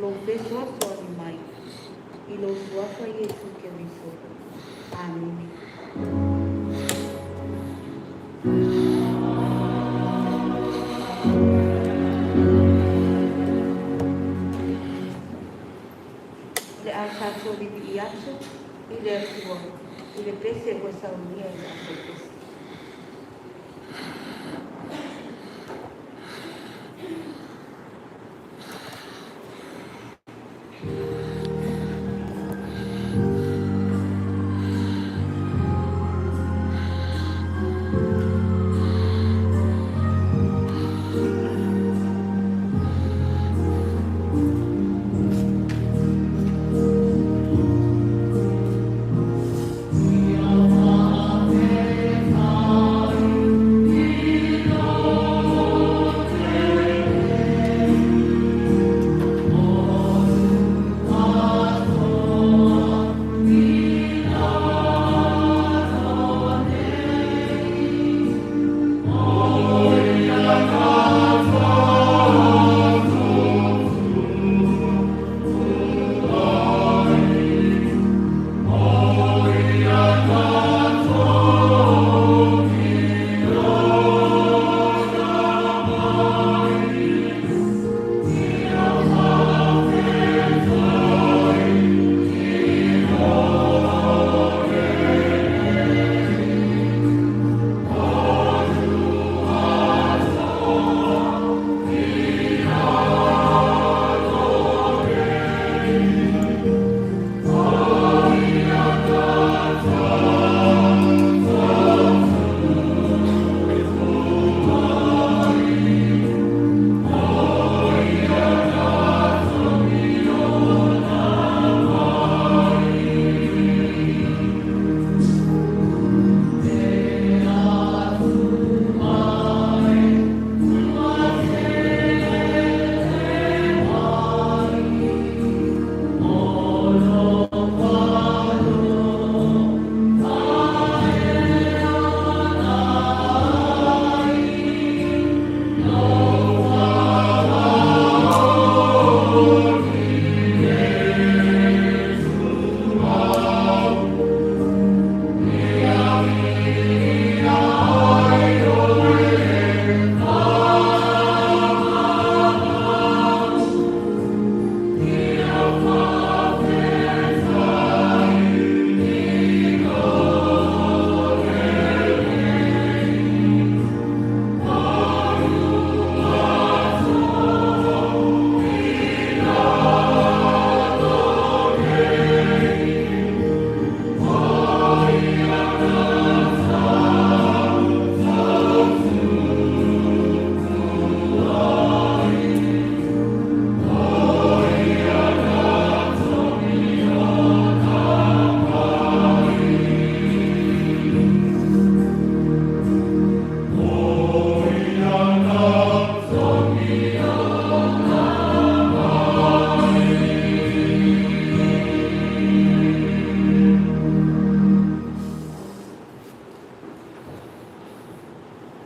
Lou fesoasoani mai i Lou Suafa Iesu Keriso. Amene. O le a tatou vivii atu i le Atua i le pese ua saunia i le aso pese.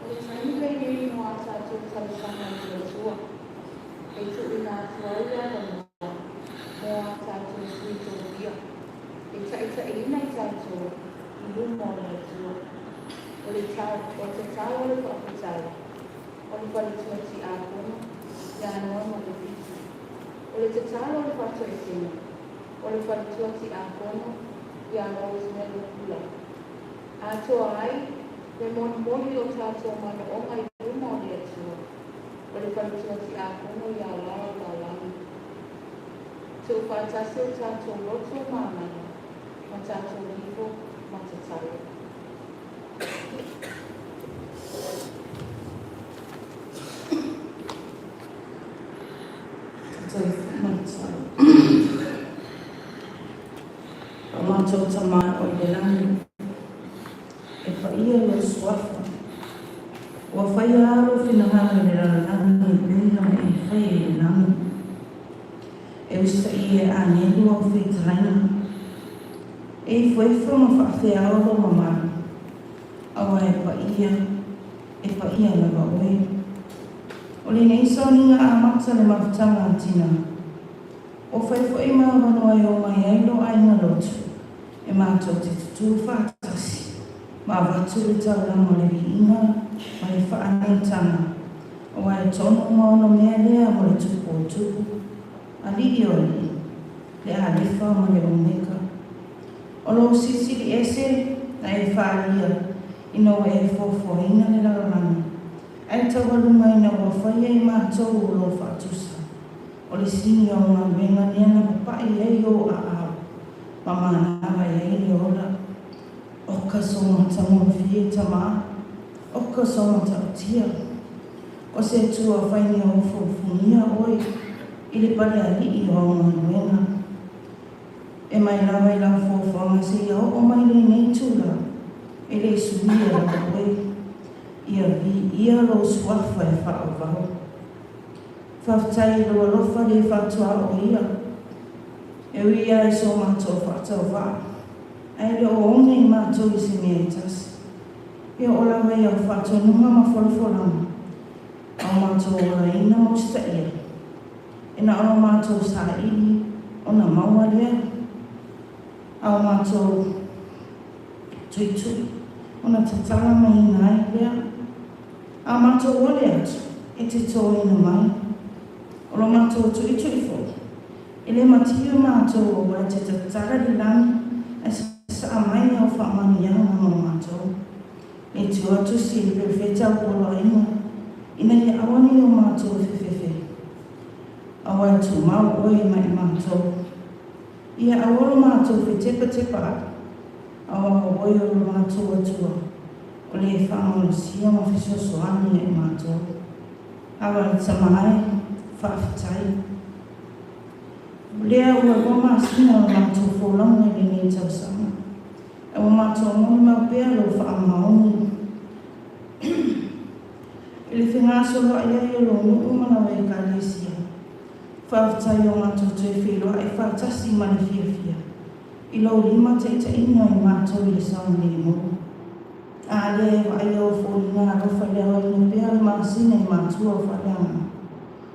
O le taimi lenei mo a tatou talosaga i le Atua, e tuuina atu ai le avanoa mo a tatou sui tofia e taitaiina i tatou i luma o le Atua. O le tatao o le faafetai o le faletua tiakono ia Noa ma Leviti. O le tatalo o le faatoesega o le faletua tiakono ia Rose Melo Pula. Atoa ai le molimoli o tatou manaoga i luma o le Atua, o le faletua tiakono ia Lara Lalagi. Tuufaatasi o tatou loto ma agaga ma tatou nifo ma tatalo. O matou Tama o i le lagi, e paia lou suafa. Ua faia lava lou finagalo i le lalolagi e pei ona e faia i le lagi. E usaia e agelu au fetalaiga. E ifoifo ma faafeao lou mamalu, aua e paia, e paia lava oe. O lenei sauniga amata le mafutaga a tina. fai foi ma avanoa e omai ai lou aiga lotu e matou te tutū faatasi ma avatu le taulaga o le viiga ma le faaneetaga, aua e tonu ma onomea lea mo le Tupu o tupu, Alii o alii, le Alefa ma le Omeka. O lou Silisili Ese na e faaalia ina ua e foafoaina le lalolagi, ae taualuga ina ua faia i matou o lou faatusa, o le sini o au galuega lea na papa'i ai ou aao ma manava ai le ola. Oka sou matagofie, Tama, oka sou matautia. O se Atua faigaufuafugia oe i le palealii o au galuega. E mai lava i lau foafoaga seia oo mai lenei itula, e le suia lava oe. Ia viia lou suafa e faaauau. Faafetai i lou alofa le faatuaoia, e ui lava i so matou faatauvaa, ae le o oge i matou i se mea e tasi. E oo lava i au faatonuga ma folafolaga, a o matou olaina ma usitaia, e na o lo matou saili ona maua lea, a o matou tuitui ona tatala maiina ai lea. A matou ole atu, e te toina mai. O lo matou tuitui foi, e le mativa matou aua e te tatala le lagi ae sasaa mai au faamanuiaga mo matou. E tua tusi i le perofeta o poloaiga, ina ia aua ne i o matou fefefe, aua e tumau oe ma i matou. Ia aua lo matou fetepatepaai, aua o oe o lo matou Atua, o le faamalosia ma fesoasoani ia i matou. Ava le Tama e, faafetai. O lea ua 2 masina o la matou folauga i lenei tausaga, ae ua matou molimau pea lou faamaoni i le fegasoloai ai o lou nuu ma lau Ekalesia. Faafetai ua matou toe feiloai faatasi ma le fiafia i lou limataitaiga i matou i le saogalemu. A lea e vaaia ou foliga alofa i le aoina pea o le masina i matua o faaleagaga.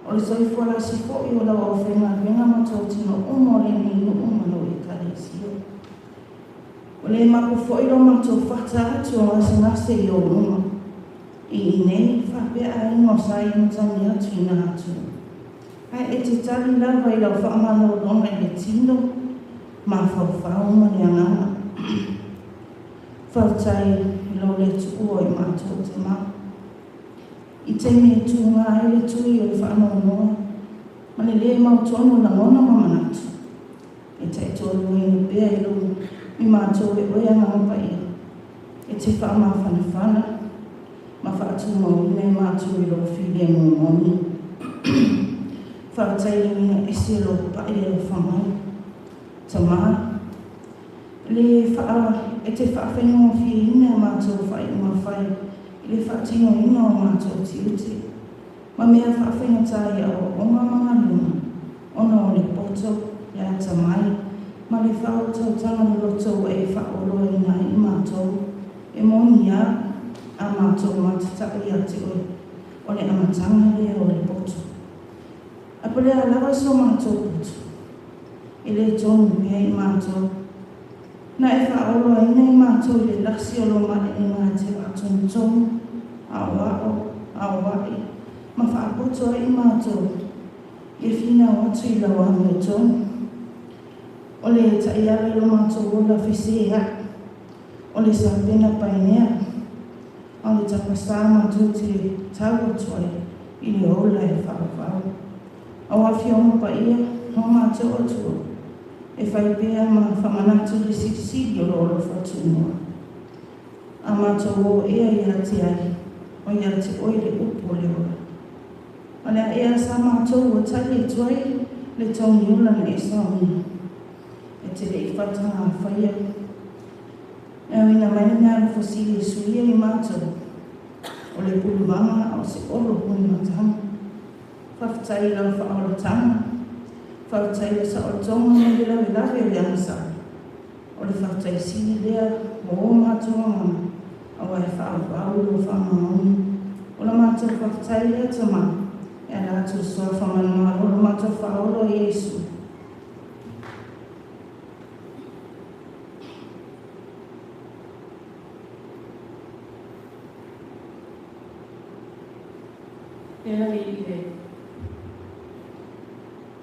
O le soifua lasi foi o lau aufaigaluega ma totino uma o lenei nuu ma lou Ekalesia. O le mapu foi lo matou fata atu o gasegase i ou luma. I inei, faapea aiga o sa matagi atu i na atunuu. Ae e te tali lava i lau faamalologa i le tino, mafaufau ma le agaga. Faafetai i lou le tuua i matou Tama. I taimi e tuga ai le tui o le faanoanoa ma le lē mautonu lagona ma manatu, e taitoaluaina pea i lou i matou e oe Agaga Paia, e te faamafanafana ma faatumauina i matou i lou filemu moni. Faafetai i le uiga ese o lou pai alofa mai. Tama, le faa, e te faafaigofieina a matou faaiuga fai i le faatinoina o matou tiute ma mea faafaigata i aoaoga ma galuega, ona o le poto, le atamai, ma le faautautaga loloto ua e faaoloaina ai i matou, e moni lava a matou matatau ia te oe, o le amataga lea o le poto. Ae po o le a lava so matou poto, e le tonu pea i matou. Na e faaoloaina i matou i le lasi o lou malelega e te faatonutonu, aoao, aoai, ma faapoto ai i matou, ia finau atu i lau amiotonu. O le taiala i lo matou ola feseai, o le sapena painea, a o le tapasā matou te tau atu ai i le ola e faaauau. Au Afioga Paia, o matou Atua, e fai pea ma faamanatu le silisili o lou alofa tunoa. A matou o ea ia te ai, o ia te oe le upu o le ola. O le a ea sa matou ua tali atu ai le togiola na e saonia, e te le i faatagafaia. E auina mai le meaalofa sili e suia i matou, o le puluvaga a o se olo punimatagi. Faafetai i lau faaolataga, faafetai i le saolotoga ma le lavelave o le agasala. O le faafetai sili lea mo o matou agaga, aua e faaauau lou faamaoni. O la matou faafetai lea, Tama, e ala atu i le suafa manumalo o lo matou Faaola o Iesu. Alii e,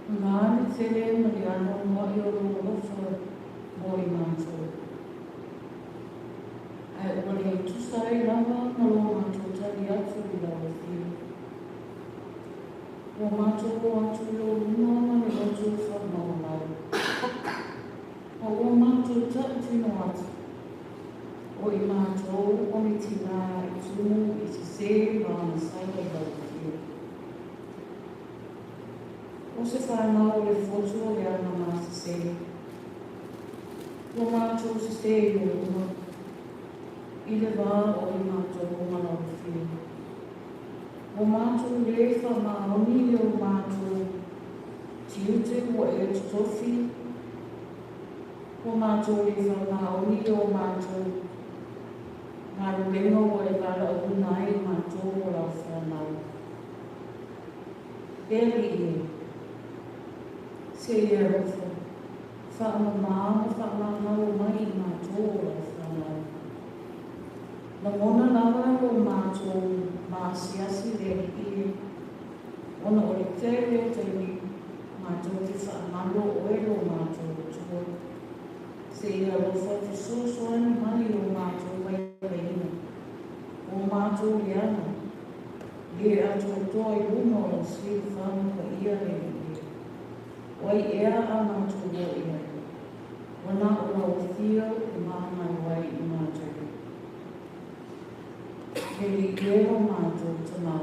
mama le tele ma le anoanoai o lou alofa mo i matou, ae ua le tusa ai lava ma lo matou tali atu i lau afio. Ua matou o atu i ou luma ma le loto faamaualalo, ma ua matou tautino atu, o i matou o ni tinā e tumu i sesē ma agasala i lau afio. O se fanau o le fotu o le aga masese, ua matou sesē i ou luma, i le va o i matou ma lau afio. Ua matou lē faamaoni i o matou tiute ua e totofi, ua matou lē faamaoni i o matou galuega ua e valaauina ai i matou o lau fanau. E Alii e, se i e alofa, faamamā ma faamagalo mai i matou o lau fanau. Lagona lava lo matou maasiasi le Alii e, ona o le tele o taimi matou te faamalo o oe lo matou Atua. Se i alofa fesoasoani mai i o matou vaivaiga, o matou leaga, le atoatoa i luma o lau silafaga paia le Alii e. O ai ea a matou o i ai? Ua na o lau afio e magalo ai i matou. Le Alii e lo matou Tamā.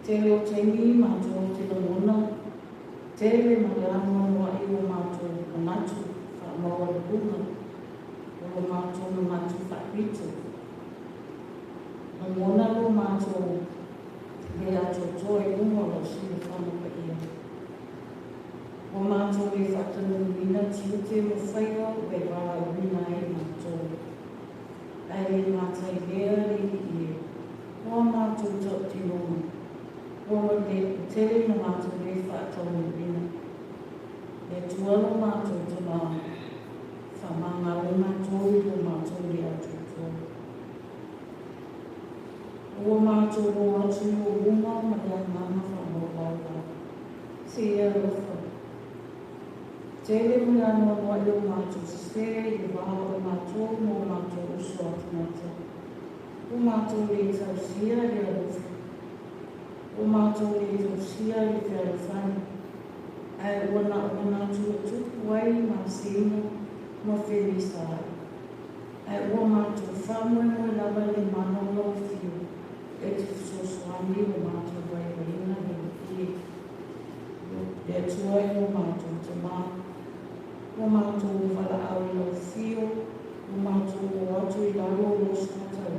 Tele o taimi matou te lagona tele ma le anoanoai o matou manatu faamaualuluga, o lo matou manatu faapito. Lagona lo matou le atoatoa i luma o lau silafaga paia. Ua matou le faataunuuina tiute ma faiva ua e valaauina ai i matou. Ae le gata i lea le Alii e, o a matou tautinoga, ua tele ina matou le faataunuuina. Le Atua lo matou Tamā, faamagalo matou i lo matou le atoatoa. Ua matou o atu i ou luma ma le agaga faamaualalo, se i e alofa. Tele ma le anoanoai o matou sesē i le va o matou ma o matou uso a tagata. Ua matou le tausia le alofa, ua matou le tausia le fealofani, ae ua na o manatu e tupu ai masina ma femisaai. Ae ua matou faamoemoe lava i le mana o lau afio e te fesoasoani i lo matou vaivaiga le Alii e. Le Atua i lo matou Tamā, ua matou valaau i lau afio, ua matou o atu i lalo o lou soatau,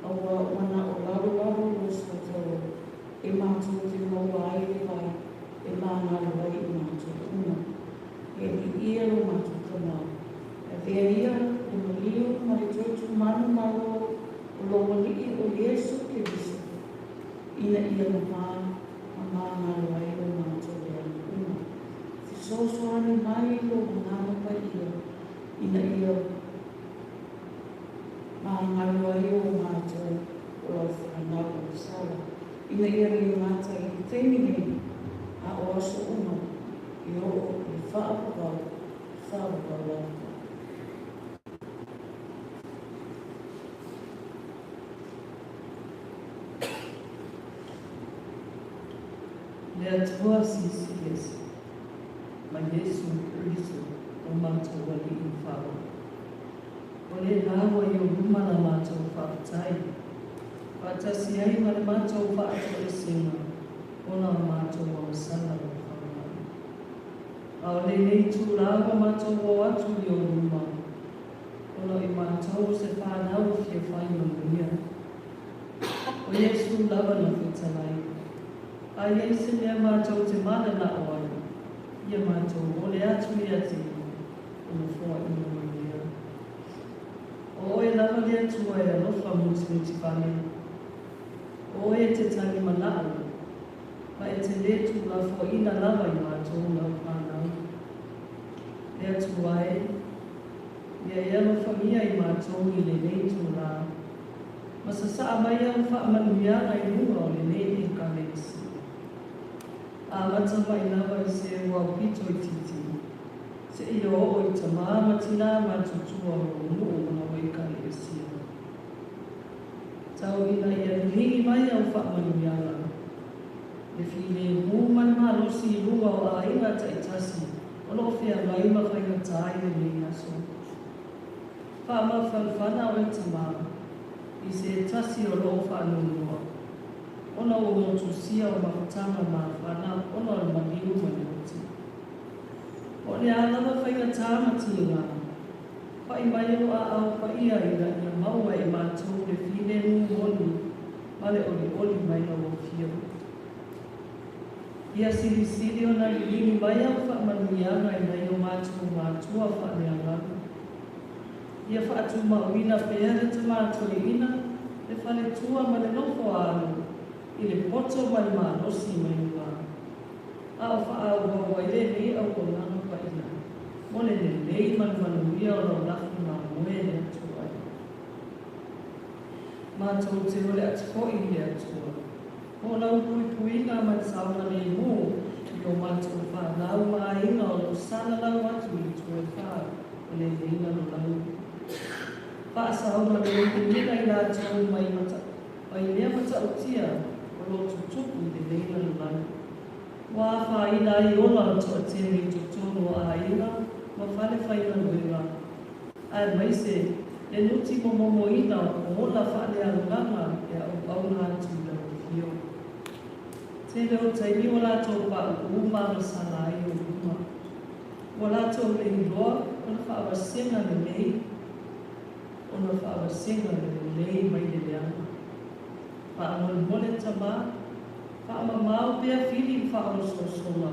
auā ua na o lalo lava o lou soatau e matou te maua ai le vai e magalo ai i matou uma. E Alii e lo matou Tamā, avea ia le maliu ma le toe tumanumalo o lou Alii o Iesu Keriso, ina ia mamā ma magalo ai lo matou leaga uma. Fesoasoani mai lou Agaga Paia, ina ia magalo ai o matou o lau fanau agasala, ina ia le gata i le taimi nei, a o aso uma, e oo i le faavavau, faavavau lava. Le Atua Silisili Ese, ma Iesu Keriso o matou Alii ma Faavae. O lena ua i ou luma la matou faafetai, faatasi ai ma le matou faatoesega ona o matou agasala ua faamai. A o lenei itulā ua matou o atu i ou luma, ona o i matou o se fanau e fia fai manuia. O Iesu lava na fetalai, a i ai se mea matou te mananao ai, ia matou ole atu ia te ia, ona foaina mai lea. O oe lava le Atua e alofa mutimutivale, o oe e te tali manao, ma e te lē tuulafoaina lava i matou lau fanau. Le Atua e, ia e alofagia i matou i lenei itulā. Ma sasaa mai au faamanuiaga i luga o lenei Ekalesia. Amata mai lava i se ua aupito itiiti, seia oo i tamā ma tinā matutua o lou nuu ma lau Ekalesia. Tau ina ia liligi mai au faamanuiaga, le filemu ma le malosi i luga o aiga taitasi o lo o feagai ma faigatā i lenei aso. Faamafanafana oe Tamā, i se tasi o lo o faanoanoa, ona ua motusia o mafutaga mafana ona o le maliu ma le oti. Po o le a lava faigata ma tiga, pai mai ou aao paia ina ia maua e matou le filemu moni ma le olioli mai lau Afio. Ia silisili ona liligi mai au faamanuiaga i nai o matou matua faaleagaga. Ia faatumauina pea le Tama Toeaina, le faletua ma le nofo a alo i le poto ma le malosi mai luga, a o faaauau ai lenei auaunaga paia mo le lelei ma le manuia o lau lafo mamoe le Atua e. Matou te ole atu foi i le Atua mo lau puipuiga ma le saogalemu i o matou fanau ma aiga o lo o salalau atu i itu e fā o lenei lalolagi. Faasaogalemuina i latou mai mai mea matautia o lo o tutupu i lenei lalolagi, ua afaina ai ola o le toatele i totonu o aiga ma falefaigaluega, aemaise le nuti momomoina o ola faaleagaga e auauna atu i lau Afio. Tele o taimi ua latou pauu ma agasala ai ou luma. Ua latou le iloa o le faavasega lelei, ona faavasega le lelei mai le leaga. Faamolemole Tamā, faamamao pea fili ma faaososoga,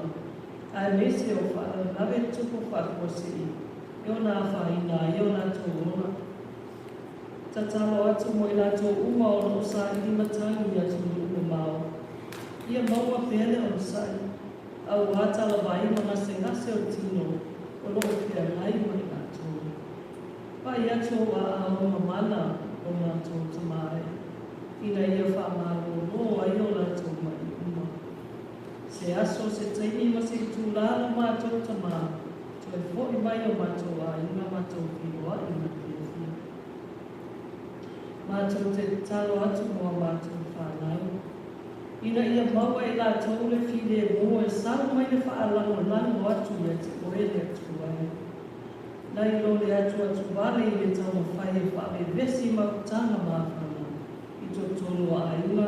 aemaise o faalavelave tupu faafuasei e ona afaina ai o latou ola. Tatalo atu mo i latou uma o lo o saili matagi i atunuu mamao, ia maua pea le onosai, auā talavai ma gasegase o le tino o lo o feagai ma i latou. Pai atu ou aao mamana o matou Tama e, ina ia faamalōlō ai o latou maʻi uma. Se aso, se taimi ma se itulā lo matou Tama, toe foʻi mai o matou aiga matou feiloai ma le fiafia. Matou te tatalo atu mo a matou fanau, ina ia maua e latou le filemu e sau mai le faalagolago atu ia te Oe le Atua e. Nai lo le atuatuvale i le taumafai e faavevesi mafutaga mafana i totonu o aiga,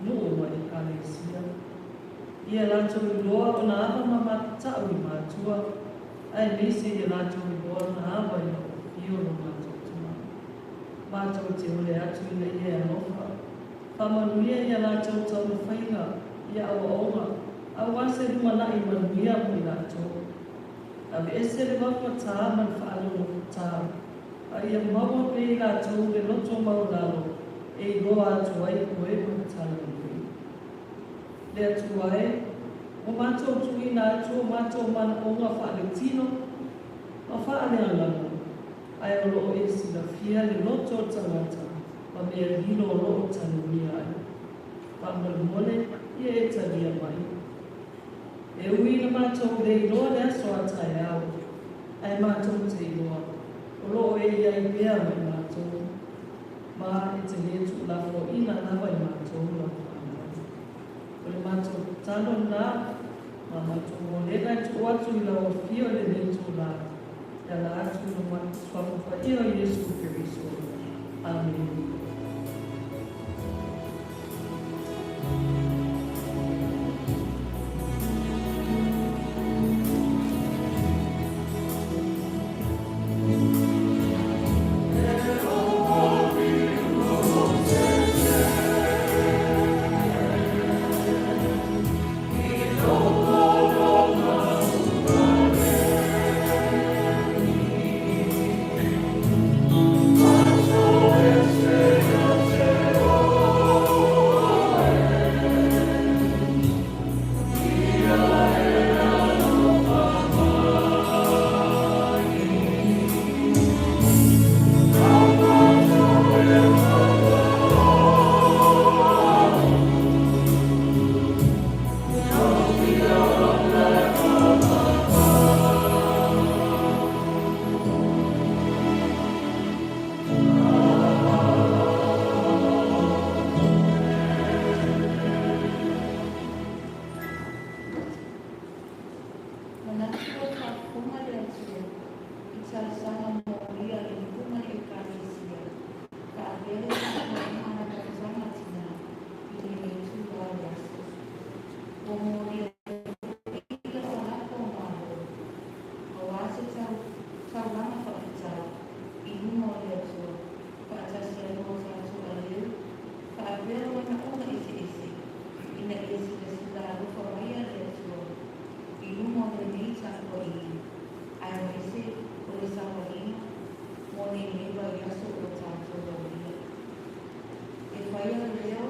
nuu ma Ekalesia. Ia latou iloa ona ava ma matatau i matua, aemaise ia latou iloa ona ava i lau afio lo matou Tama. Matou te ole atu ina ia e alofa, faamanuia ia latou taumafaiga, ia aoaoga, aua se lumanai manuia mo i latou. Aveese le vaomatā ma le faalogotā, a ia maua pea i latou le loto maualalo e iloa atu ai Oe ma le Talalelei. Le Atua e, ua matou tuuina atu o matou manaoga faaletino ma faaleagaga, ae o lo o e silafia le loto o le tagata ma mea lilo o lo o tanuia ai. Faamolemole, ia e talia mai. E ui ina matou le iloa le aso a taeao, ae matou te iloa, o lo o e i ai pea ma i matou, ma e te le tuulafoaiina lava i matou lau fanau. O le matou tatalo lena, ma matou molega e tuu atu i lau Afio i lenei itulā, e ala atu i lo Suafa Paia o Iesu Keriso. Amene. Manatu ua faafofoga le Atua i talosaga molia i luga i Ekalesia, faapea le tapuaiga a amataga a tinā i lenei itulā o le aso. Ua molia foi lafo lafo o Malo, aua se taulaga faafetai i luma o le Atua, faatasi ai ma o tatou aleu, faapea manaoga eseese, ina ia silasila alofa mai le Atua i luma o lenei tapuaiga, aemaise o le savaliga mo lenei vaiaso ua tatou aulia. E faia le leo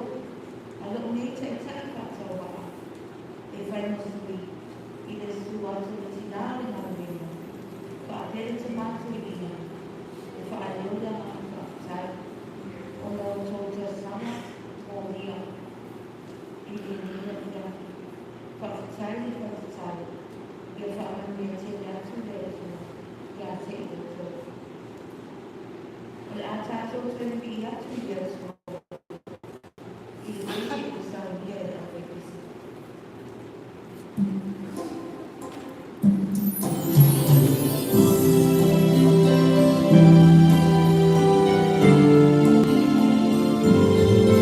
a lou nei taitai faatauvaa e fai ma sui i le susu atu o le tinā o le galuega, faapea le tamā toeaina, e faaleo le agaga faafetai ona o outou talosaga molia i lenei afiafi. Faafetai le faafetai, ia faamanuia tele atu le Atua ia te outou. O le a tatou toe vivii atu i le Atua i lenei.